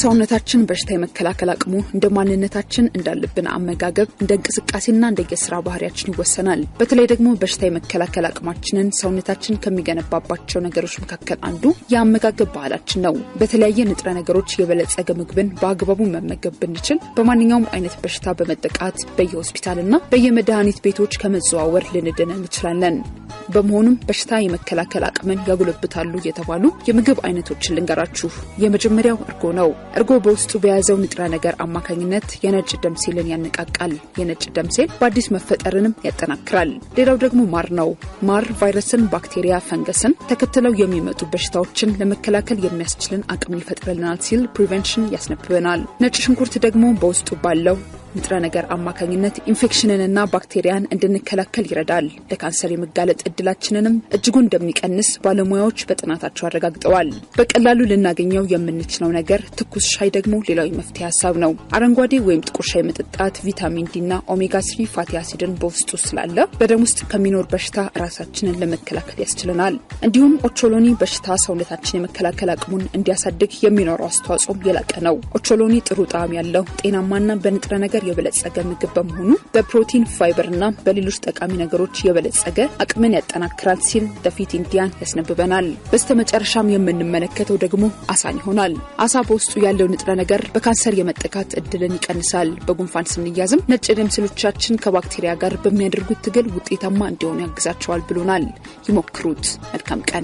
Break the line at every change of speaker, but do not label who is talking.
ሰውነታችን በሽታ የመከላከል አቅሙ እንደ ማንነታችን፣ እንዳለብን አመጋገብ፣ እንደ እንቅስቃሴና እንደ የስራ ባህሪያችን ይወሰናል። በተለይ ደግሞ በሽታ የመከላከል አቅማችንን ሰውነታችን ከሚገነባባቸው ነገሮች መካከል አንዱ የአመጋገብ ባህላችን ነው። በተለያየ ንጥረ ነገሮች የበለጸገ ምግብን በአግባቡ መመገብ ብንችል በማንኛውም አይነት በሽታ በመጠቃት በየሆስፒታልና በየመድኃኒት ቤቶች ከመዘዋወር ልንድን እንችላለን። በመሆኑም በሽታ የመከላከል አቅምን ያጎለብታሉ የተባሉ የምግብ አይነቶችን ልንገራችሁ። የመጀመሪያው እርጎ ነው። እርጎ በውስጡ በያዘው ንጥረ ነገር አማካኝነት የነጭ ደም ሴልን ያነቃቃል። የነጭ ደም ሴል በአዲስ መፈጠርንም ያጠናክራል። ሌላው ደግሞ ማር ነው። ማር ቫይረስን፣ ባክቴሪያ፣ ፈንገስን ተከትለው የሚመጡ በሽታዎችን ለመከላከል የሚያስችልን አቅምን ይፈጥርልናል ሲል Prevention ያስነብበናል። ነጭ ሽንኩርት ደግሞ በውስጡ ባለው ንጥረ ነገር አማካኝነት ኢንፌክሽንንና ባክቴሪያን እንድንከላከል ይረዳል። ለካንሰር የመጋለጥ እድላችንንም እጅጉን እንደሚቀንስ ባለሙያዎች በጥናታቸው አረጋግጠዋል። በቀላሉ ልናገኘው የምንችለው ነገር ትኩስ ሻይ ደግሞ ሌላው የመፍትሄ ሀሳብ ነው። አረንጓዴ ወይም ጥቁር ሻይ መጠጣት ቪታሚን D ና omega 3 fatty acid ን በውስጡ ስላለ በደም ውስጥ ከሚኖር በሽታ ራሳችንን ለመከላከል ያስችለናል። እንዲሁም ኦቾሎኒ በሽታ ሰውነታችን የመከላከል አቅሙን እንዲያሳድግ የሚኖረው አስተዋጽኦም የላቀ ነው። ኦቾሎኒ ጥሩ ጣዕም ያለው፣ ጤናማና በንጥረ ነገር የበለጸገ ምግብ በመሆኑ በፕሮቲን፣ ፋይበር እና በሌሎች ጠቃሚ ነገሮች የበለጸገ አቅምን ያጠናክራል ሲል The Fit Indian ያስነብበናል። በስተመጨረሻም የምንመለከተው ደግሞ አሳን ይሆናል። አሳ በውስጡ ያለው ንጥረ ነገር በካንሰር የመጠቃት እድልን ይቀንሳል። በጉንፋን ስንያዝም ነጭ ደም ሴሎቻችን ከባክቴሪያ ጋር በሚያደርጉት ትግል ውጤታማ እንዲሆኑ ያግዛቸዋል ብሎናል። ይሞክሩት። መልካም ቀን።